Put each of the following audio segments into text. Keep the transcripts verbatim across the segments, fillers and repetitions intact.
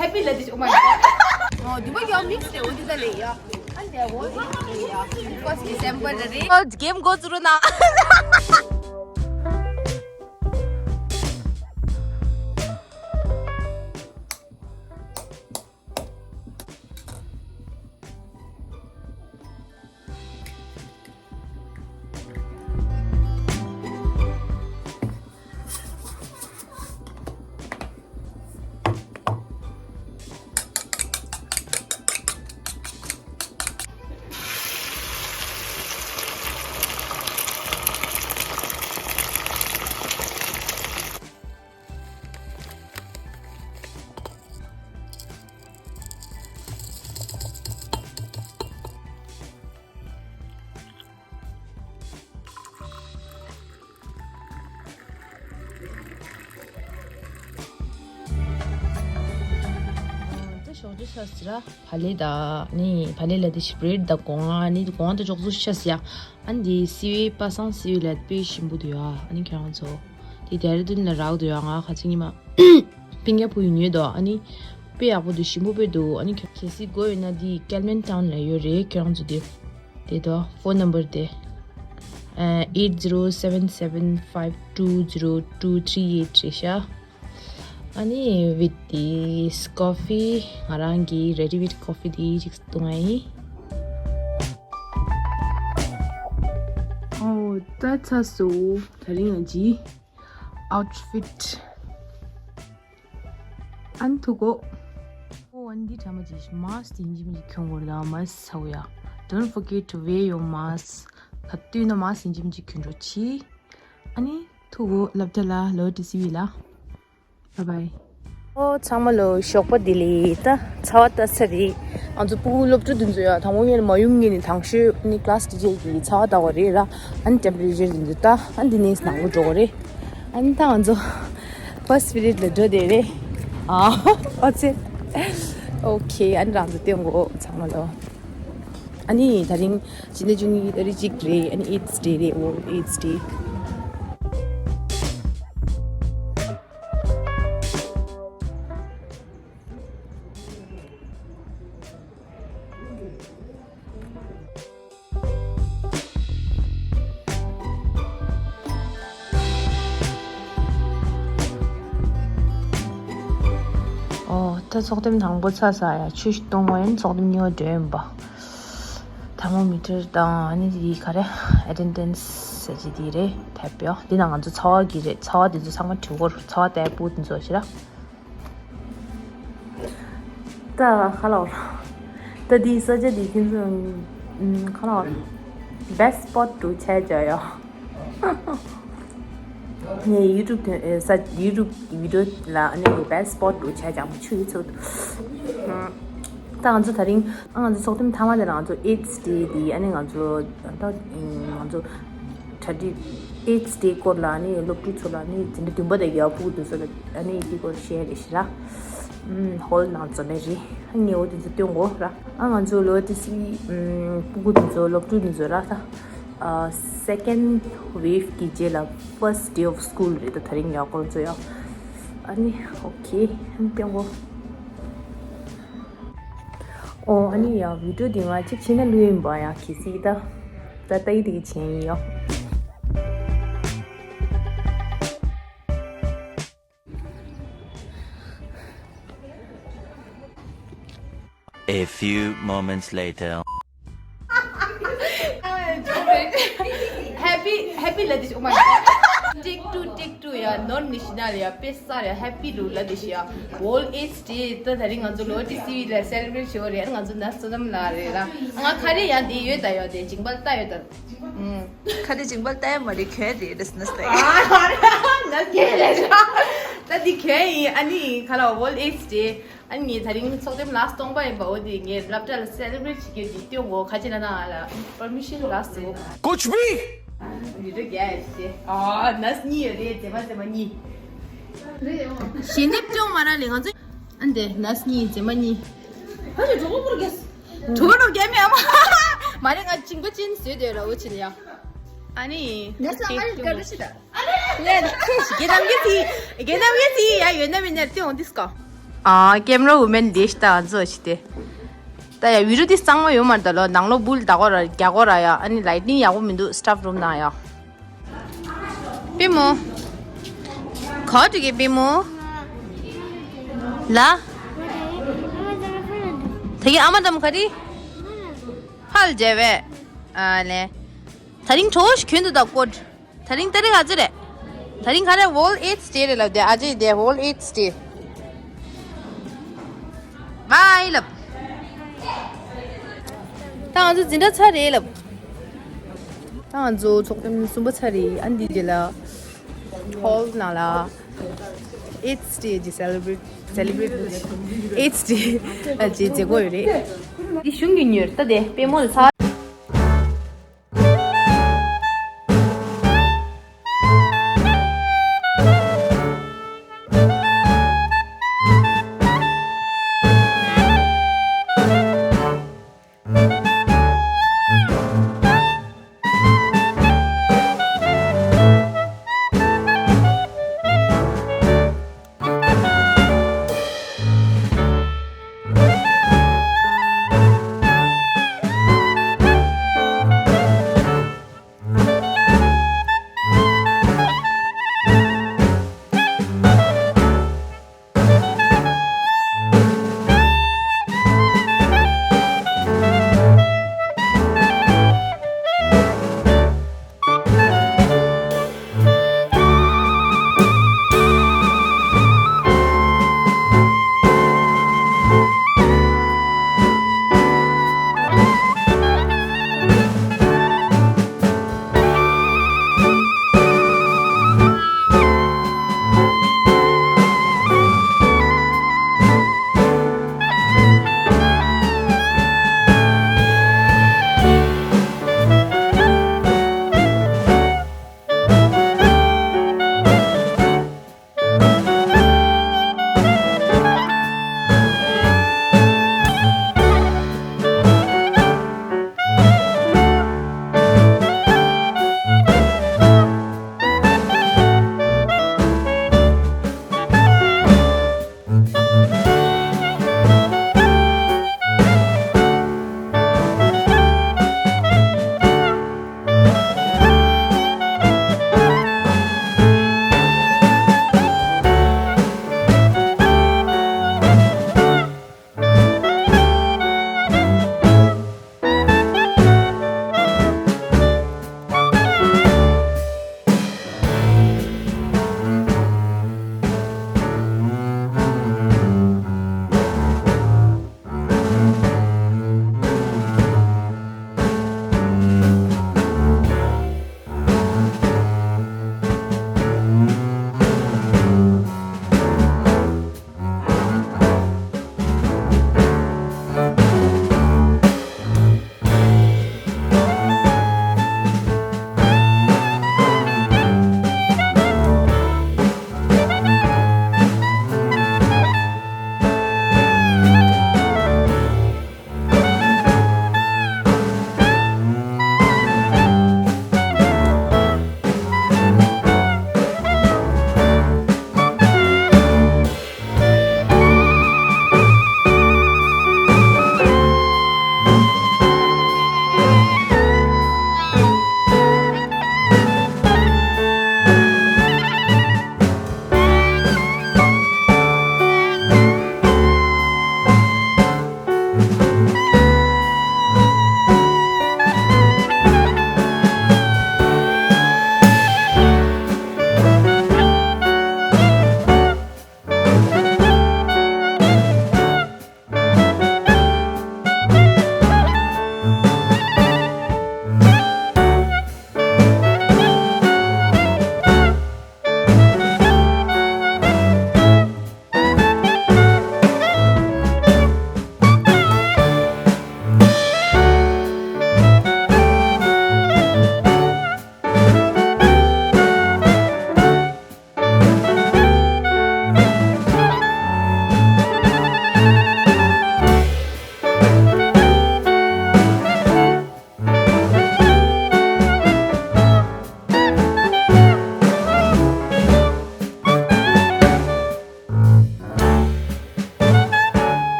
Happy Ladies, oh my god. Oh, do you want your mix? What is the layer? And there was it here. First December, the day. Oh, game goes through now. ད་ཞོགས་ཇ་ཤ་ཟེར་ར། བ་ལེ་ད་ནི་བ་ལེ་ལ་དེ་ཤི་བྷི་རེཌ་ད་གོང་ཨ་ནི་གོང་ད་ཅོག་ཙུ་ཤ་ཟེར་ཡ། ཨ་ནི་དེ་སི་ཝེ་པ་སང་སི་ཝེ་ལ་དཔེ་ཞིམ་པོ་འདུག་ཡ། ཨ་ནི་ཁྱེད་རང་ཚོ་དེ་ཌེ་ར་ཌུན་ལ་རག་འདུག་ཡ། ང་ཁ་ཚིག་ཉི་མ་པིང་ཡ་བུ་ཡིན་ཡོད་དོ། ཨ་ནི་དཔེ་ཡག་པོ་འདུག་ཞིམ་པོ་དཔེ་འདུག་ཨ་ནི་གལ་སྲིད་དགོས་ཡོད་ན་དེ་ཀལ་མན་ཊའུན་ལ་ཡོད་རེད། ཁྱེད་རང་ཚོ་དེ་དེ་དོ་ཕོན་ནམ་བར་དེ་eight zero seven seven five two zero two three eight རེད་ཤག་ཨ་ནི་with this coffee ང་རང་གི་ready made coffee དེ་ཅིག་བཏུང་ཡ་ཡིན། ཨོ་ད་ཚ་སོ། ད་རིང་ང་ཅི་outfit ཨན་ཐུག་གོ། ཨོ་ཨན་འདི་ཁྲ་མ་ཅི་མཱསི་དེ་ཡིན་གཅིག་མིན་གཅིག་གྱོན་དགོས་རེད། ད་མཱསི་ཚ་བོ་ཡ། Don't forget to wear your mask. ག་དུས་ན་མཱསི་ཡིན་གཅིག་མིན་གཅིག་གྱོན་རོགས་གྱིས། ཨ་ནི་ཐུག་གོ། སློབ་གྲྭ་ལ་ལོ་ཏི་སི་ཝི་ལ། Bye bye. ཨོ་ཚང་མ་ལོ་ཞོགས་པ་བདེ་ལེགས། ད་ཚ་བ་ལྟ་ས་རེད། ང་ཚོ་སྤུ་གུ་སློབ་ཕྲུག་འདི་ཚོ་ཡ་དང་པོ་ངས་མ་ཡོང་ངས་ནས་དང་ཤོས་ནི་ཀླ་སི་ཊི་ཅར་གྱི་ཚ་བ་ལྟ་བ་རེད་ར། ཨ་ནི་ཊེམ་པ་རེ་ཅར་འདི་ཚོ་ལྟ། ཨ་ནི་འདི་ནས་ནང་ལོགས་འགྲོ་གི་རེད། ཨ་ནི་ད་ང་ཚོ་ཕར་སི་ཊི་པི་རི་ཊི་ལ་འགྲོ་བསྡད་རེད། ཨ་ཨོ་ཙེ། ཨོ་ཁེ། ཨ་ནི་རང་ཚོ་སྟོན་གོ་ཚང་མ་ལོ། ཨ་ནི་ད་རིང་ཕྱི་ཟླ་བཅུ་གཉིས་ཀྱི་ཏ་རིག་གཅིག་རེད། ཨ་ནི་AIDS day རེད། World AIDS day. ཨོ་ད་ཚོགས་ཐེངས་དང་པོ་ཚར་ས་ཡ། ཆུ་ཞིག་གཏོང་བ་ཡིན། ཚོགས་ཐེངས་གཉིས་པ་འགྲོ་ཡིན་པ། ཐར་མོ་མི་ཊར་དང་ཨ་ནི་དེ་ག་རེ་ཨེ་ཊེན་ཌེན་སི་ཟེར་གྱི་དེ་རེད། ཐེབས་ཡོད། འདི་ན་ང་ཚོ་ཚ་བ་གི་རེད། ཚ་བ་དེ་ཚོ་ཚང་མ་དྲི་གོ་རུ། ཚ་བ་དེ་པུ་དེ་ཚོ་ཞེ་ར། ད་ཁ་ལོ། ད་དེ་ས་ཆ་དེ་ཁྱེད་ཚོ་ཁ་ལོ། best spot རུ་ཆ་བྱ་ཡོད། ངས་ཡུ་ཊུབ་དེ་ས་ཡུ་ཊུབ་ཀྱི་བི་ཌི་ཡོ་ལ་ཨ་ནི་best spot རུ་ཆ་བྱ་མ་ཆུ་ཡི་ཚོ། ད་ང་ཚོ་ད་རིང་ཨ་ང་ཚོ་ཚོགས་ཐེངས་མཐའ་མ་དེ་ལ་ང་ཚོ་AIDS day དེ་ཨ་ནི་ང་ཚོ་ད་ང་ཚོ་གྲ་སྒྲིག AIDS day སྐོར་ལ་ཨ་ནི་སློབ་ཕྲུག་ཚོ་ལ་ཨ་ནི་འཛིན་གྲྭ་བདུན་པ་དང་བརྒྱད་པ་ཕྲུ་གུ་དེ་ཚོ་ལ་ཨ་ནི་དེ་སྐོར་ཤེར་རེ་ཞིག་ར། ཧོལ་ནང་འཛོམས་པ་རེད། ཨ་ངས་འོ་དེ་ཚོ་སྟོན་གོ་ར། ཨ་ང་ཚོ་ལོ་ཏི་སི་ཕྲུ་གུ་དེ་ཚོ་སློབ་ཕྲུག་དེ་ཚོ་ར་ད་second wave གི་རྗེས་ལ་first day of school རེད། ད་ད་རིང་ཡག་པོ་ཚོ་ཡ། ཨ་ནི་ཨོ་ཁེ། ཨ་ནི་སྟོན་གོ། ཨོ་ཨ་ནི་ཡ་བི་ཌི་ཡོ་དེ་ང་གཅིག་བྱས་ན་བླུགས་ཡིན་པ་ཡ། གལ་སྲིད་ད་ད་ལྟ་ཡི་དེ་གི་བྱས་ཡིན་ཡ། A few moments later. Happy, happy Ladies, oh my god. Take two, take two ཡ། Non national ཡ། དཔེ་གསར་ཡ། Happy རུ་Ladies ཡ། World AIDS day ད་ད་རིང་ང་ཚོ་ལོ་ཏི་སི་ཕྲུ་གུ་ལ་celebrate བྱེད་པ་རེད། ང་ཚོ་ན་སོ་དམ་ལ་རེད་ར། ང་ཁ་རེ་ཡ་འདི་ཡོད་ད་ཡོད་དེ་ཇིང་པལ་ལྟ་ཡོད་ད། ཁ་དེ་ཇིང་པལ་ལྟ་ཡ་མ་རེད། གྱོན་རེད། རེས་ནས་ལྟ་ཡ། ན་གྱོན་རེད་ར། ད་འདི་གྱོན་ཡིན། ཨ་ནི་ཁ་ལ་World AIDS day ཨ་ནི་ངས་ད་རིང་ཚོགས་ཐེངས་ལ་སྟོང་པ་ཡིན་པ། འོ་དེ་ངས་སློབ་གྲྭ་ལ་celebrate བྱེད་རྒྱུ་འདི་སྟོན་གོ། ཁ་ཅིག་ན་ན་ང་ལ་permission རག་སོང་། कुछ भी। འདི་འདྲ་རྒྱག་ཡ་ཞེས། ཨ་ནས་གཉིས་ཡོད་རེད། རྗེས་མ་རྗེས་མ་གཉིས། ཞལ་འདེབས་སྟོན་མ་རག་ལས་ང་ཚོ། ཨ་འདི་ནས་གཉིས་རྗེས་མ་གཉིས། ཁ་ཅིག་གྲོགས་པོ་རྒྱག་གྲོགས་པོ་རྒྱག་མེད་ཨ་མ། མ་རེད། ང་ཅིང་པ་ཅིན་བཟོས་དེ་ར། འོ་ཅི་ལ་ཡ། ཨ་ནི་ནས་ལ་ང་རེ་ག་རེ་ཞིག་ད། རྒན་རྣམ་རྒྱལ་ཚི། རྒན་རྣམ་རྒྱལ་ཚི་ཡ། ཡོད་ན་མིན་ན་ཏེ་འོང་དིས་ཀ། ཨ། ཀེམ་ར་ཝུ་མེན་དེ་ཤི་ད་ང་ཚོ་ཞི་དེ། ད་ཡ་བི་ཌི་ཡོ་དེ་གཙང་མ་ཡོད་མ་རེད་ད་ལོ། ནང་ལོགས་སྦུལ་ད་གོ་ར་རྒྱ་གོ་ར་ཡ། ཨ་ནི་ལའི་ཊིང་ཡག་པོ་མི་འདུག་སི་ཊཕ་རུམ་ནང་ཡ། པི་མོ། ག་འགྲོ་གི་པི་མོ། ལ། ད་གི་ཨ་མ་དམ་ག་རེ། ཕལ་རྒྱལ་བས། ཨ་ལེ། ད་རིང་གྲོ་ཞིག་གྱོན་འདུག་ད་ཀོ་ཊི། ད་རིང་ཏ་རིག་ག་ཚོད་རེད། ད་རིང་ག་རེ། ཝོལ་ཨེ་ཌི་སི་ཌེ་རེད་ལབ་དེ། ཨ་ཅེ་དེ་ཝོལ་ཨེ་ཌི་སི་ཌེ། བའི་ལབ། ད་ང་ཚོ་འཛིན་གྲྭ་ཚར་རེད་ལབ། ད་ང་ཚོ་ཚོགས་ཐེངས་གསུམ་པ་ཚར་རེད། ཨ་འདི་རྗེས་ལ་ཧོལ་ནང་ལ་ཨེ་ཌི་སི་ཌེ་ཅིག་སེ་ལེ་བྷི་རེ་ཊི། སེ་ལེ་བྷི་རེ་ཊི་ཨེ་ཌི་སི་ཌེ་ཅིག་མཛད་སྒོ་ཡོད་རེད། འདི་གཞུང་གི་ཉོས་ད་དེ་པད་མོ་ལ་ཚ།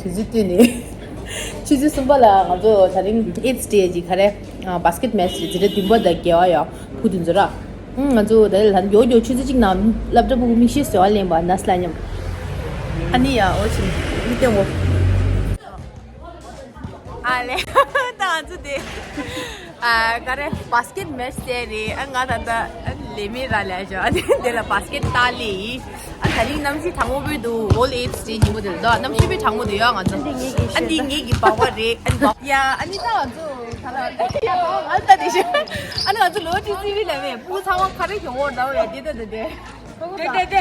དུས་ཚོད་བསྟུན་ནས། ཆུ་ཚོད་གསུམ་པ་ལ་ང་ཚོ་དེ་རིང་eighth day གི་ག་རེ། ཨ། basket match རེད། འཛིན་གྲྭ་བདུན་པ་དང་བརྒྱད་པ་ཡ་ཕྲུ་གུ་དེ་ཚོ་ར། ཨང་། ང་ཚོ་ད་ལན་ཡོ་ཡོ་ཆུ་ཚོད་གཅིག་ནང་སློབ་གྲྭ་ཕྲུ་གུ་མིག་ཤེལ་བཟོ་བ་ལེན་པ་ནས་ལ་མཉམ། ཨ་ནི་ཡ་འོ་ཆིམ་མི་སྟོན་འོ། ཨ་ལེ། ད་ང་ཚོ་དེ། ཨ། ག་རེ། basket match རྩེ་རེད། ཨ། ང་ད་ལྟ་ལས་མེད་ར་ལས་བྱ། ཨ། དེ་ལ་basket ལྟ་ལེ་ཡིན། ཨ། དེ་རིང་གནམ་གཤིས་གྲང་མོ་པོ་འདུག all eighth day ཉིན་མོ་དེ་ལ་ད་གནམ་གཤིས་དཔེ་གྲང་མོ་འདུག་ཡ། ང་ཚོ། ཨ། འདི་ངེད་ཀྱི་པགས་པ་རེད། ཨ། ནི་པགས། ཡ། ཨ་ནི་ད་ང་ཚོ་ད་ལ་ཨ་ད་དེ་ཤི། ཨ་ནི་ང་ཚོ་ལོ་ཏི་སི་བི་ལ་བས་ཕྲུ་གུ་ཚང་མ་ག་རེ་གྱོང་བོར་འདྲ་བོ་ཡ། དེ་ད་དེ་དེ། དེ་དེ་དེ།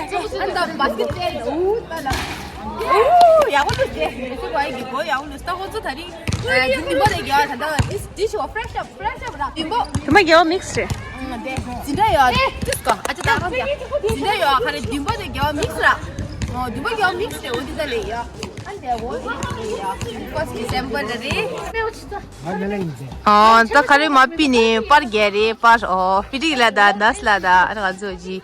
ཨ་ད་basket རྩེ་ལ། ཨུ་ད་ལ། ཨུ་ཡག་པོ་འདུག་དེ། སུ་བ་ཡི་གི་གོ་ཡག་པོ་འདུག་ད་ཁོ་ཚོ་དེ་རིང་། ཨ། དེ་ནི་མོ་དེ་གྱོང་ད་ད་དེ་དེ་ཤི་བ་fresh up fresh up ར་དེ་མོ། དེ་མ་གྱོང་mix རེད། འཛིན་གྲྭ་ཡོད། ཏིས་ཀོ། ཨ་ཅག་ད་ཁ་ཟེར། འཛིན་གྲྭ་ཡོད། ཁ་རེ་བདུན་པ་དེ་གྱོང་mix ར། ཨོ། བདུན་པ་གྱོང་mix རེད། འོ་དེ་ད་ལེ་ཡ། ཨ་འདི་འོ་དེ་ད་ལེ་ཡ། first December རེད། ཨོ། ད་ག་རེ་མ་པི་ནི་པར་རྒྱལ་རེད་པར། ཨོ། པི་ཏིག་ལ་ད་ནས་ལ་ད་ཨ་ང་ཚོ་ཅི་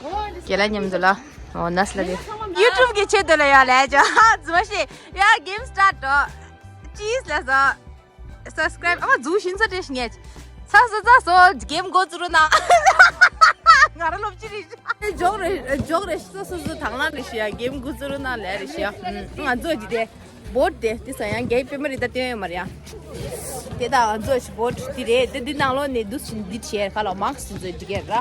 རྒྱལ་ལ་མཉམ་དུ་ལ། ཨོ། ནས་ལ་དེ་YouTube གི་ཆེད་དུ་ལ་ཡ་ལས་ཅོ་ཧ་ཛུ་མ་ཤེས་ཡ། game start འགྲོ། Cheese ལ་ཟ། Subscribe ཨ་མ་ཛུ་ཤིན་ས་ཏེ་ཤི་ངེ། ཚ་ས་ཚ་སོ་game འགོ་བཙུགས་རུ་ན། ང་ར་སློབ་ཅི་རེད། ཇོག་རེ་ཇོག་རེ་སོ་སོ་སོ་དང་ལ་རེ་ཤི་ཡ། game འགོ་བཙུགས་རུ་ན་ལས་རེ་ཤི་ཡ། ང་ཚོ་ཅི་དེ་board དེ་དེ་ས་ཡང་རྒྱའི་པེ་མ་རི་ད་སྟོན་ཡོད་མ་རེད་ཡ། དེ་དང་ང་ཚོ་ཅི་board དེ་རེད། དེ་འདི་ནང་ལོགས་ནས་འདུ་ཞིན་འདི་བྱས་ཁ་ལོ་མག་སུ་ཚོ་འདི་གས་ར།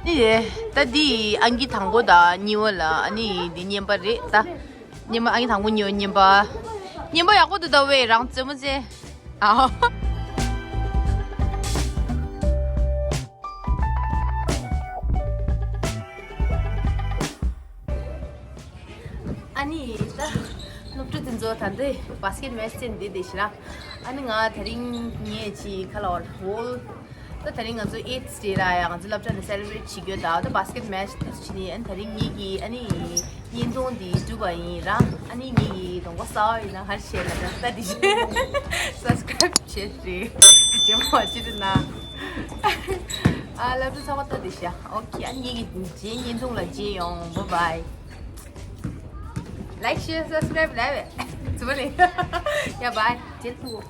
ནི་རེད། ད་འདི་ཨང་ཀི་དང་པོ་དང་གཉིས་པ་ལ། ཨ་ནི་འདི་གཉིས་པ་རེད་ད། གཉིས་པ། ཨང་ཀི་དང་པོ་གཉིས་པ། གཉིས་པ། གཉིས་པ་ཡག་པོ་འདུག་ད་ཝེ་རང་རྩེད་མོ་རྩེ། ཨའོ། ཨ་ནི་ད་སློབ་ཕྲུག་དེ་ཚོ་ད་འདི་basket match རྩེ་འདི་བསྡད་ཤི་ར། ཨ་ནི་ང་དེ་རིང་ངས་ཅི་ཁ་ལོར་whole ད་དེ་རིང་ང་ཚོ་eighth day ར་ཡ། ང་ཚོ་སློབ་གྲྭ་ནས་celebrate བྱེད་རྒྱུ་ད་ད་basket match དེ་བྱེད་ནི། ཨ་ནི་དེ་རིང་ངེད་ཀྱི་ཨ་ནི་བརྙན་ཐུང་འདི་གྲུབ་པ་ཡིན་ར། ཨ་ནི་ངེད་ཀྱི་གདོང་པ་གསལ་བ་ཡིན་ན་ཧར་བཤད་ལ་ད་ད་འདི་བཤད། Subscribe བྱེད་རེད། རྗེས་མ་བ་ཅི་རེད་ན། ཨ་སློབ་ཕྲུག་ཚང་མ་ད་འདི་བཤད། Okay ཨ་ནི་ངེད་ཀྱི་རྗེས་བརྙན་ཐུང་ལ་མཇལ་ཡོང་། Bye bye. Like share subscribe ལབ་བས་ཚུ་བ་ལེ། ཡ་bye རྗེས་ཐུག